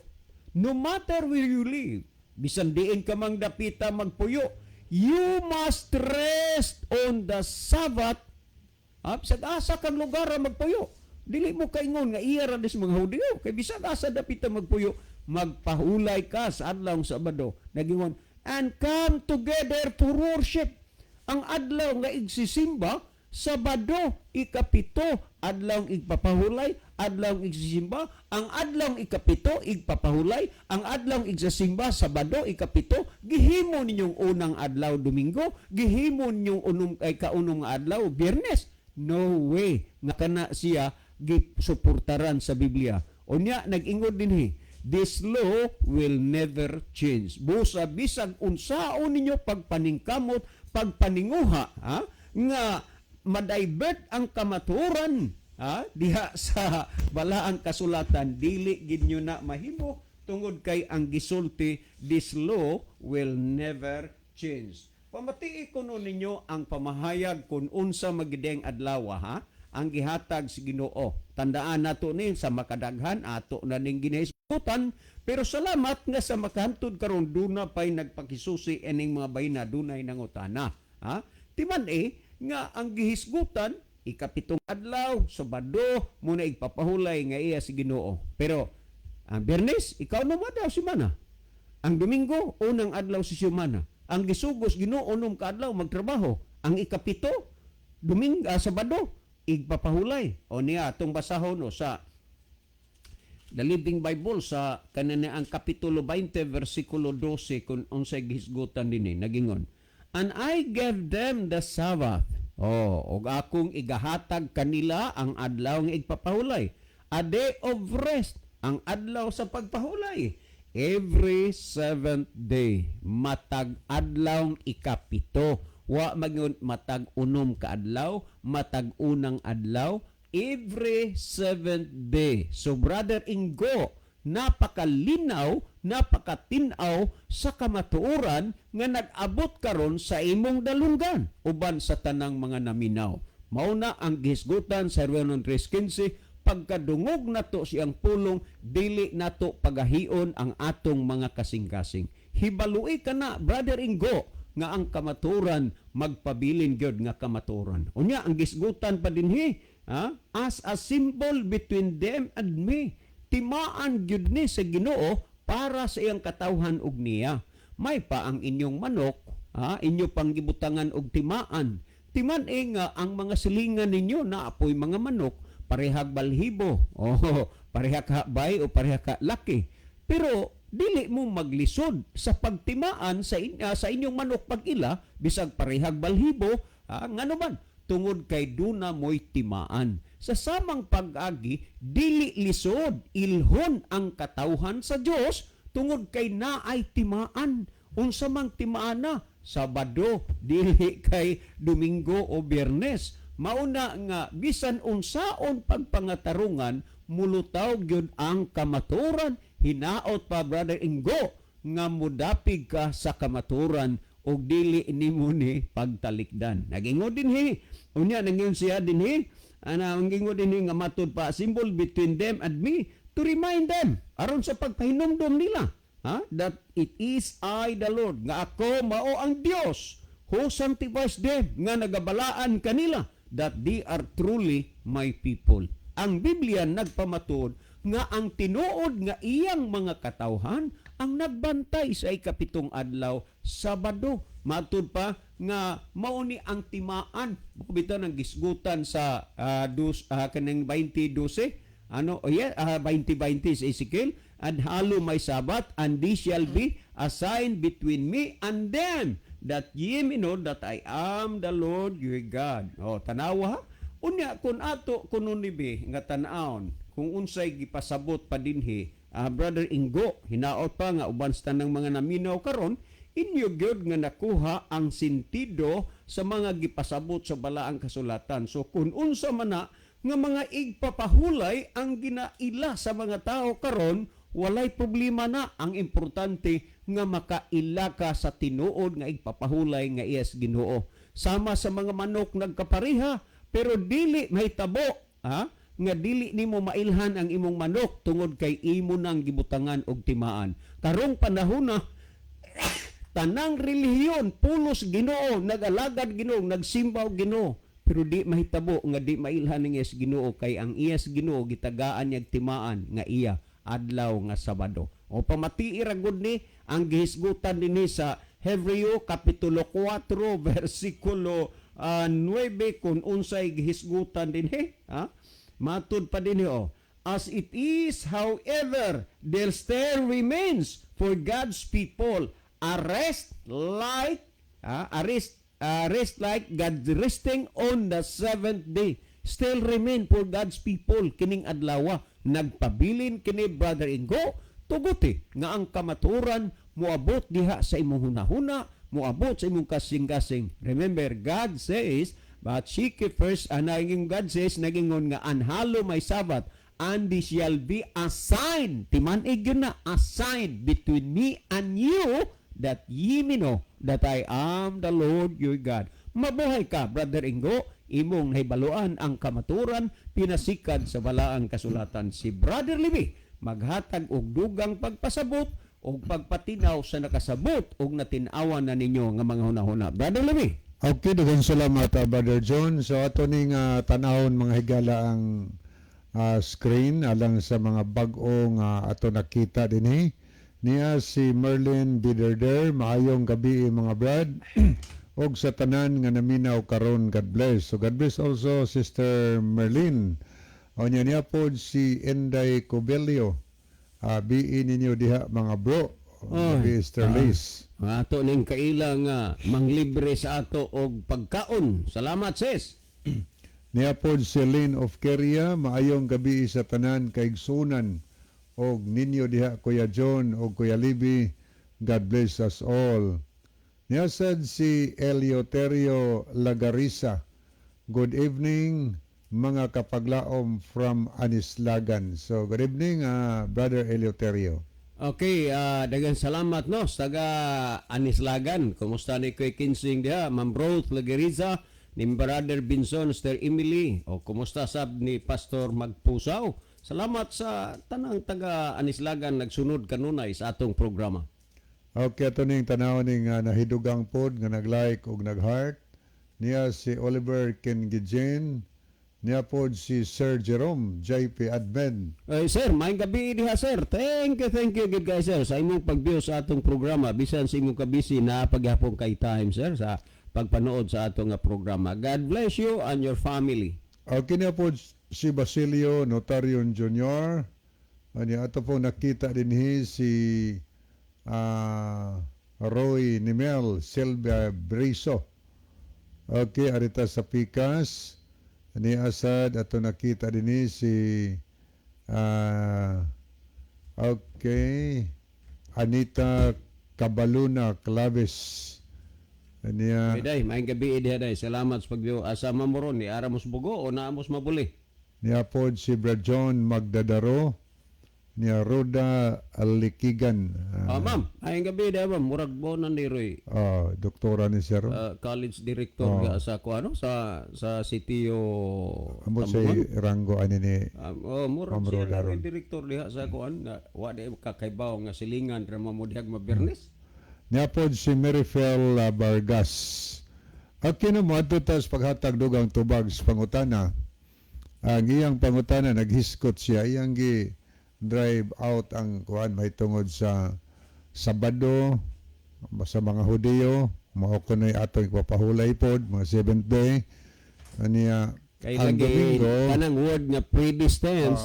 No matter where you live, bisan diin ka mang dapita magpuyo, you must rest on the Sabbath. Ah, bisag asa kang lugar ra magpuyo. Dili mo kaingon nga iya ra dis mga Hudiyo. Kay bisag asa dapita magpuyo, magpahulay ka sa adlaw Sabado. Nagingon, "And come together for worship." Ang adlaw nga igsisimba, Sabado, 7, adlaw igpapahulay, adlaw igsisimba, ang adlaw 7 igpapahulay, ang adlaw igsisimba, Sabado, 7, gihimo ninyong unang adlaw Domingo, gihimo ninyong unom ay kaunong nga adlaw Biyernes. No way nga kana siya gisuportaran sa Biblia. Unya nag-ingon dinhi, "This law will never change." Busa bisag unsaon ninyo pagpaningkamot, pagpaninguha, ha, nga madivert ang kamatuoran, ha, diha sa balaang kasulatan, dili gid nyo na mahimo tungod kay ang gisulti, "This law will never change." Pamatii kuno ninyo ang pamahayag kung unsa magideng adlaw, ha, ang gihatag si Ginoo. Tandaan nato ni sa makadaghan ato na ning ginahisgutan, pero salamat nga sa makahantod karon duna pay nagpakisusi ining mga bayna, dunay nangutana. Ha? Timan eh nga ang gihisgutan 7ng adlaw, Sabado muna igpapahulay nga iya si Ginoo. Pero ang Biyernes, ikaw na daw si mana. Ang Domingo, unang adlaw si semana. Ang gisugos Ginoo, 6 ka adlaw magtrabaho. Ang 7, Domingo, Sabado, igpapahulay. O niya atong basahon no sa The Living Bible sa kanina ang kapitulo 20 versikulo 12 kung unsay gihisgutan dinhi. Nagingon, "And I gave them the Sabbath." Oh, og akong igahatag kanila ang adlaw nga igpapahulay. "A day of rest," ang adlaw sa pagpahulay. "Every seventh day," matag adlaw 7. Wa magyun matag 6 ka adlaw, matag unang adlaw, every seventh day. So Brother Ingo, Napakalinaw, napakatinaw sa kamatuoran nga nag-abot karon sa imong dalunggan uban sa tanang mga naminaw. Mao na ang gihisgutan sa Hebreo 3:15, pagkadungog nato siyang pulong, dili nato pagahion ang atong mga kasing-kasing. Hibalui ka na, Brother Ingo, nga ang kamatuoran magpabilin gyud nga kamatuoran. Unya ang gisgutan pa dinhi, ha? As a symbol between them and me. Timaan gyud ni sa Ginoo para sa iyang katawhan ug niya. May pa ang inyong manok, ha? Inyo pang gibutangan og timaan. Timan e nga ang mga silingan ninyo na apoy mga manok, parehag balhibo, oh, parehag habay o parehag ka laki. Pero dili mo maglisod sa pagtimaan sa inyong manok pag-ila bisag parehag balhibo, ha? Ngano man, tungod kay duna mo'y timaan. Sa samang pag-agi, dili lisod ilhon ang katawhan sa Dios tungod kay naay timaan. Unsa mang timaan na? Sabado, dili kay Domingo o Biyernes. Mauna nga bisan unsaon pagpangatarungan, mulutaw gyud ang kamatuoran. Hinaot pa, Brother Ingo, nga mudapig ka sa kamatuoran og dili nimo ni pagtalikdan. Nagingon dinhi. Unya nangingon siya dinhi, ana ang gingon dinhi nga matud pa, symbol between them and me to remind them, aron sa pagpahinumdom nila, ha, that it is I the Lord, nga ako mao ang Dios who sanctifies them, nga nagabalaan kanila, that they are truly my people. Ang Biblia nagpamatuod nga ang tinuod nga iyang mga katawhan ang nagbantay sa ikapitong adlaw, Sabado. Matud pa nga mao ni ang timaan. Bitaw ng gisgutan sa kanang 20:12, ano, oh yeah, 20:20 sa Ezekiel, "And hallow my Sabbath, and this shall be a sign between me and them, that ye may know that I am the Lord your God." Oh, tanawa ha. Unya kung ato kuno ni bi nga tan-awon kung unsay gipasabot pa dinhi, Brother Ingo, hinaot pa nga uban sa tanang mga naminaw karon, inyo gyud nga nakuha ang sentido sa mga gipasabot sa balaang kasulatan. So kung unsa man na nga mga igpapahulay ang ginaila sa mga tao karon, walay problema na. Ang importante nga makaila ka sa tinuod nga igpapahulay nga iyas Ginoo. Sama sa mga manok nagkapareha, pero dili mahitabo, ha, nga dili nimo mailhan ang imong manok tungod kay imo nang gibutangan og timaan. Karong panahon na tanang relihiyon pulos Ginoo, nag-alagad Ginoo, nagsimba og Ginoo, pero di mahitabo nga di mailhan ng iyas Ginoo kay ang iyas Ginoo gitagaan niyag timaan nga iya adlaw nga Sabado. O pamatii ra gud ni ang gihisgutan dinhi sa Hebreo kapitulo 4 versikulo 9 kung unsay gihisgutan dinhi, ha? Matud pa dinhi, oh. "As it is, however, there still remains for God's people a rest like a rest like God resting on the seventh day." Still remain for God's people kining adlaw. Nagpabilin kini, Brother Ingo, tuguti nga ang kamaturan moabot diha sa imong hunahuna, moabot sa imong kasing-kasing. Remember, God says, but seek ye first, naging God says, nagingon nga, "And hallow my Sabbath, and this shall be a sign." Timan-ig yun na, a sign between me and you, that ye may know that I am the Lord your God. Mabuhay ka, Brother Ingo, imong nahibaluan ang kamaturan pinasikad sa balaang kasulatan. Si Brother Libby maghatag og dugang pagpasabot og pagpatinaw sa nakasabot og natin-awan na ninyo nga mga hunahuna. Brother Libby. Okay, daghang salamat, Brother John. So ato ning tanawon, mga higala, ang screen alang sa mga bag-o nga ato nakita dinhi. Niya si Merlin Biderder, "Maayong gabi, mga brad, og sa tanan nga naminaw karon, God bless." So God bless also, Sister Merlin. O niya niya pod si Enday Cobelio. "BE ninyo diha, mga bro." Oy, Gabi, Sister Liz. Ato ning kaila nga manglibre sa ato og pagkaon. Salamat, sis. Niya pod si Lynn of Keria, "Maayong gabi sa tanan kaigsunan og ninyo diha, Kuya John og Kuya Libby. God bless us all." Niya sad si Eleuterio Lagarisa, "Good evening." Mga kapaglaom from Anislagan. So good evening, Brother Eleuterio. Okay, daghang salamat, no, sa taga Anislagan. Kumusta ni Kuya Kinsing diha, Ma'am Ruth Lageriza, ni Brother Binson, Sister Emily. O kumusta sab ni Pastor Magpusaw. Salamat sa tanang taga Anislagan nagsunod kanunay sa atong programa. Okay, ato ning tanaw ning nahidugang pod nga nag-like ug nag-heart. Niya si Oliver Kengijen. Niya pod si Sir Jerome JP Admen. Ay, sir, maayong gabi diha, sir. Thank you good guys, sir, sa imong pag-view sa atong programa. Bisan sa imong kabisi na paghapon kay time, sir, sa pagpanood sa atong nga programa. God bless you and your family. Okay, niya pod si Basilio Notarion Jr. Ani ato po nakita dinhi si Roy Nimel Silvia Briso. Okay, arita sa Pikas. Ni Asad ato nakita dinhi si okay, Anita Cabaluna Claves. Niya. Okay, day, maayong gabi diha, day. Salamat sa pag-view. Asa man mo ron, ni ara mos Bogo o naa mos Mabuli? Niya pod si Brad John Magdadaro, niya Roda Alikigan. Ah, ma'am, maayong gabi diha, ma'am. Murag mo na ni Roy. Doktora ni sir. College director ga sa ko ano sa sitio. Amot sa Tambungan. Ranggo ani ni. Oh, murag Ma'am siya Roda na ron. rin director diha sa kuan na wa di kakaybaw nga silingan ra mo dihag mabirnis. Niya pod si Marifel Vargas. At kino mo adto ta sa paghatag dugang tubag sa pangutana. Ang iyang pangutana, naghiskot siya, iyang gi drive out ang kuan mahitungod sa Sabado sa mga Hudiyo, mao kuno'y atong ipapahulay pod mga seventh day aniya. Kay ang lagi Domingo kanang word nga predestined.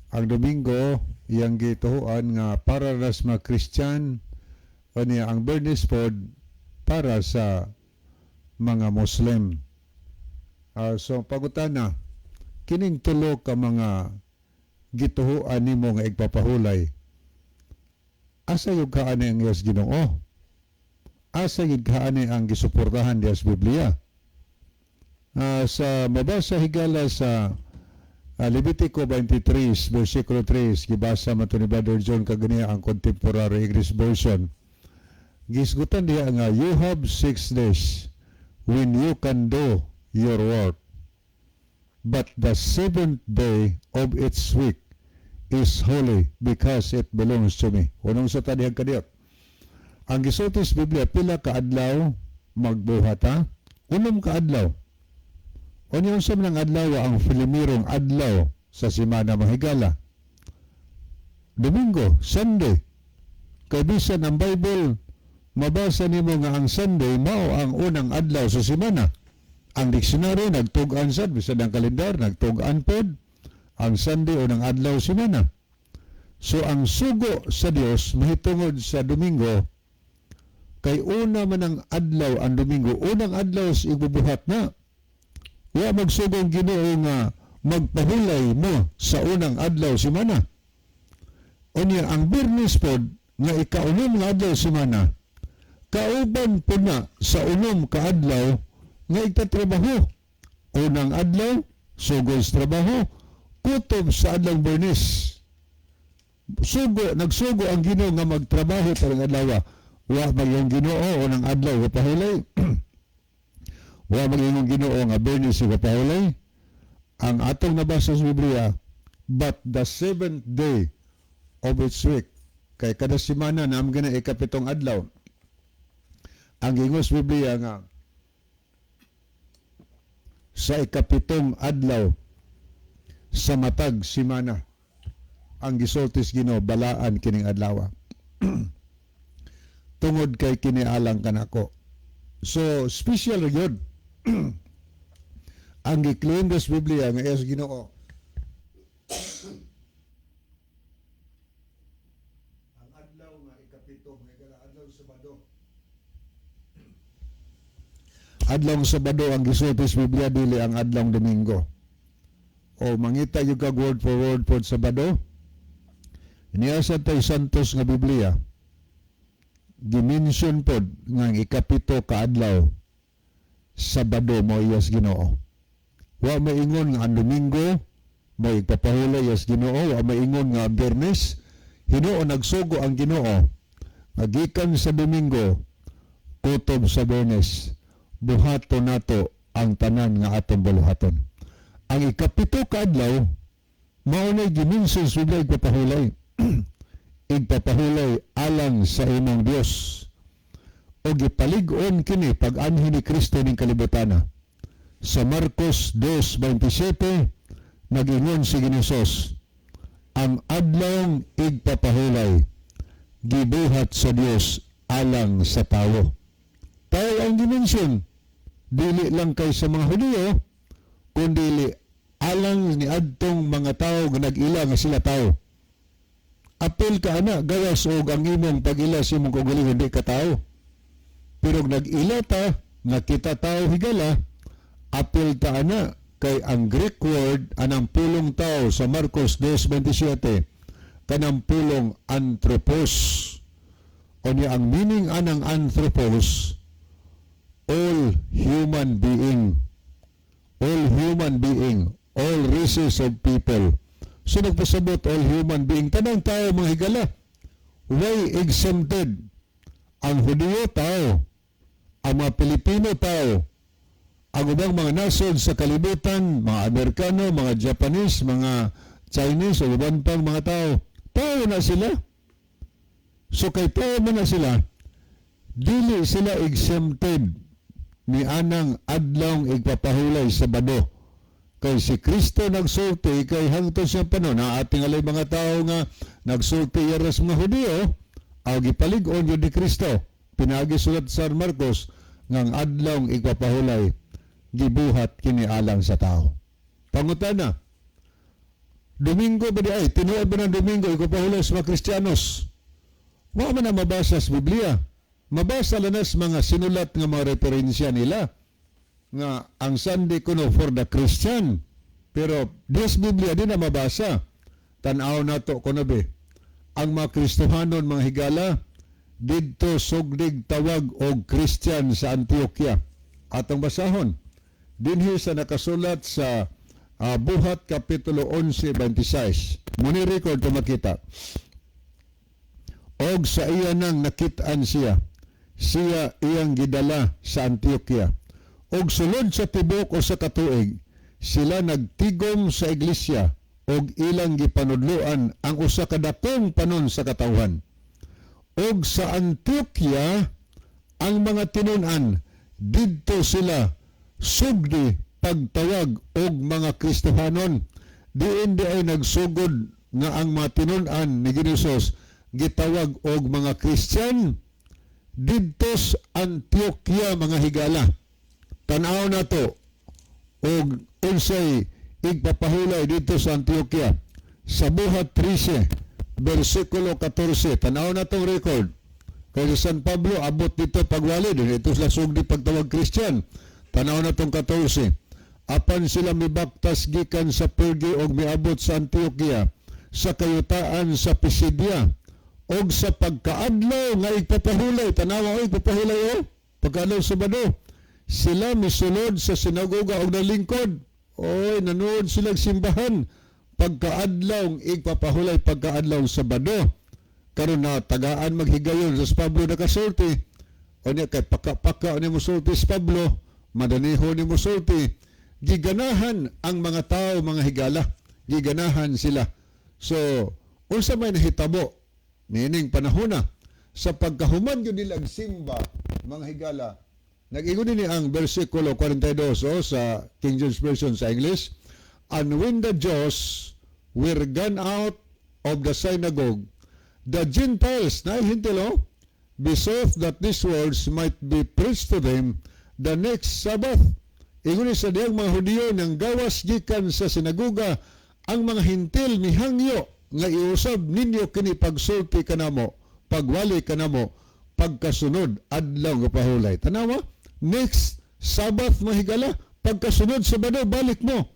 Ang Domingo iyang gituhuan nga para ra sa mga Christian, aniya ang Bernis pod para sa mga Muslim. So pangutana, kining tulo ka mga gituhuan nimo nga igpapahulay, asa gyud ka ani ang iyas Ginoo? Asa gyud ka ani ang gisuportahan diya sa Biblia? Sa mabasa, higala, sa Levitico 23 versikulo 3, gibasa man to ni Brother John kaganiya ang Contemporary English Version. Gisgutan diha nga you have 6 days when you can do your work, but the seventh day of each week is holy because it belongs to me. Unong sa tadihag kadiyot. Ang gisulti sa Biblia, pila ka adlaw magbuhat ha? 6 ka adlaw. Unya unsa man ang adlaw ang primerong adlaw sa simana, mga higala? Domingo, Sunday. Kay bisan ang Bible, mabasa nimo nga ang Sunday mao ang unang adlaw sa semana. Ang dictionary nagtug-an sad, bisan ang kalendar nagtug-an pod ang Sunday unang adlaw semana. So ang sugo sa Dios mahitungod sa Domingo kay una man ang adlaw ang Domingo, unang adlaw sa ibubuhat na. Wa magsugo ang Ginoo nga magpahulay mo sa unang adlaw semana. Unya ang Biyernes pod nga ikaunom nga adlaw semana, kauban pod na sa 6 ka adlaw nga igtatrabaho. Unang adlaw, sugod sa trabaho, kutob sa adlaw Biyernes. Sugo, nagsugo ang Ginoo nga magtrabaho tarong adlaw. Wa magyong Ginoo unang adlaw pahulay. Wa magyong Ginoo nga Biyernes pahulay. Ang atong nabasa sa Biblia, but the seventh day of each week. Kay kada semana naa man gina ikapitong adlaw. Ang gingos Biblia nga sa ikapitong adlaw sa matag semana, ang gisultis Ginoo, balaan kining adlaw tungod kay kini alang kanako. So special ra gyud ang gi-claim sa Biblia nga iyas Ginoo ang adlaw nga ikapito, mga higala, adlaw Sabado. Adlaw Sabado ang gisulti sa Biblia, dili ang adlaw Domingo. O mangita yung kag word for word pod Sabado. Niya sa tay Santos nga Biblia, gimension pod nga ang ikapito ka adlaw, Sabado, mo iyas Ginoo. Wa maingon nga ang Domingo may igpapahulay as Ginoo, wa maingon nga ang Biyernes. Hinuon nagsugo ang Ginoo nga gikan sa Domingo kutob sa Biyernes, buhaton nato ang tanan nga atong buluhaton. Ang ikapito ka adlaw mao nay gimension sa Biblia, igpapahulay. Igpapahulay alang sa imong Dios. O gipalig-on kini pag-anhi ni Kristo ning kalibutana. Sa Marcos 2:27, nag-ingon si Ginoong, ang adlawng igpapahulay gibuhat sa Dios alang sa tawo. Tawo ang dimensyon. Dili lang kay sa mga Hudiyo, kundi alang ni adtong mga tao nga nag-ila nga sila tao. Apil ka ana, gawas og ang imong pag-ila sa imong kaugalingon di ka tao. Pero nag-ila ta nga kita tao, higala, apil ta ana kay ang Greek word anang pulong tao sa Marcos 2:27, kanang pulong anthropos. O niya ang meaning anang anthropos, all human being. All human being, all races of people. So nagpasabot all human being, tanang tao, mga higala, way exempted. Ang Hudiyo tao, ang mga Pilipino tao, ang ubang mga nasod sa kalibutan, mga Amerikano, mga Japanese, mga Chinese, o uban pang mga tao, tao na sila. So kay tao man na sila, dili sila exempted ni anang adlawng igpapahulay, Sabado. Kay si Kristo nagsulti kay hangtod siya panon na ating alay mga tao nga nagsulti yaras mga Hudiyo, aw gipalig-on yun ni Kristo. Pinagi sulat sa San Marcos nga ang adlawng igpapahulay gibuhat kini alang sa tao. Pangutana, Domingo ba di ay? Tinuod ba ng Domingo igpapahulay sa mga Kristiyanos? Wa man na mabasa sa Biblia. Mabasa lang na sa mga sinulat nga mga referensya nila nga ang Sunday kuno for the Christian. Pero this Biblia di na mabasa. Tan-aw nato kuno be. Ang mga Kristohanon, mga higala, didto sugdig tawag og Christian sa Antioquia. Atong basahon dinhi sa nakasulat sa Buhat Kapitulo 11:26. Muni record to makita. Og sa iya nang nakit-an siya, siya iyang gidala sa Antioquia. Og sulod sa tibuok usa ka tuig, sila nagtigom sa iglesia og ilang gipanudloan ang usa ka dakong panon sa katawhan. Og sa Antioquia ang mga tinun-an, didto sila sugdi pagtawag og mga Kristohanon. Diin di ay nagsugod nga ang mga tinun-an ni Ginoong gitawag og mga Christian? Didto sa Antioquia, mga higala. Tan-aw nato og unsay igpapahulay dito sa Antioquia sa Buhat 13 versikulo 14. Tan-aw natong record kay si San Pablo abot dito pagwali din ito sila sugdi pagtawag Christian. Tan-aw natong 14. Apan sila mibaktas gikan sa Perge og miabot sa Antioquia sa kayutaan sa Pisidia. Og sa pagkaadlaw nga igpapahulay, tanawa o igpapahulay o pagkaadlaw, Sabado, sila misulod sa sinagoga og nalingkod. Oy, nanood sila simbahan pagkaadlaw igpapahulay, pagkaadlaw, Sabado. Karon na tagaan maghigayon sa Pablo nakasulti. O niya kay paka-paka ni mosulti si Pablo, madaniho ni mosulti. Giganahan ang mga tao, mga higala. Giganahan sila. So, unsa may nahitabo niining panahona sa pagkahuman yun nila ang simba, mga higala? Nag-ingon ni ang versikulo 42, oh, sa King James Version sa English, "And when the Jews were gone out of the synagogue, the Gentiles," na Hentil oh, "besought that these words might be preached to them the next Sabbath." Ingon ni sa diyang mga Hudiyo nang gawas gikan sa sinagoga, ang mga Hentil mihangyo nga iusab ninyo kini pagsulti kanamo, pagwali kanamo pagkasunod adlaw nga pahulay. Tanawa, next Sabbath, mga higala, pagkasunod Sabado, balik mo.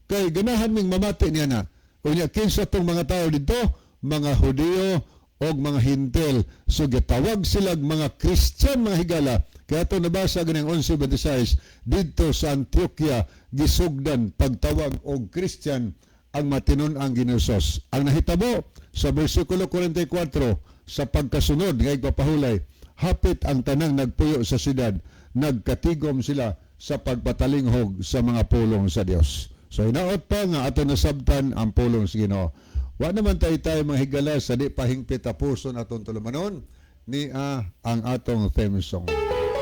Kay ganahan ming mamati niya na. Unya kinsa tong mga tao dito, mga Hudiyo. og mga Hentil. So gitawag silag mga Christian, mga higala. Kaya ito nabasa ganing 11:26 didto sa Antioquia, gisugdan pagtawag og Christian ang matinun-ang ginusos. Ang nahitabo sa versikulo 44, sa pagkasunod nga igpapahulay, hapit ang tanang nagpuyo sa syudad nagkatigom sila sa pagpatalinghog sa mga pulong sa Dios. So hinaot pa nga ato nasabtan ang pulong sa Ginoo. Wa naman tayo tayo mga higala sa di pahingpit tapuson atong tulumanon ni ang atong theme song.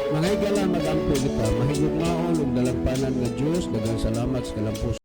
Mga higala, magampo kita, mahigugmaon ug dalagpanan nga Dios, daghang salamat sa kalampusan.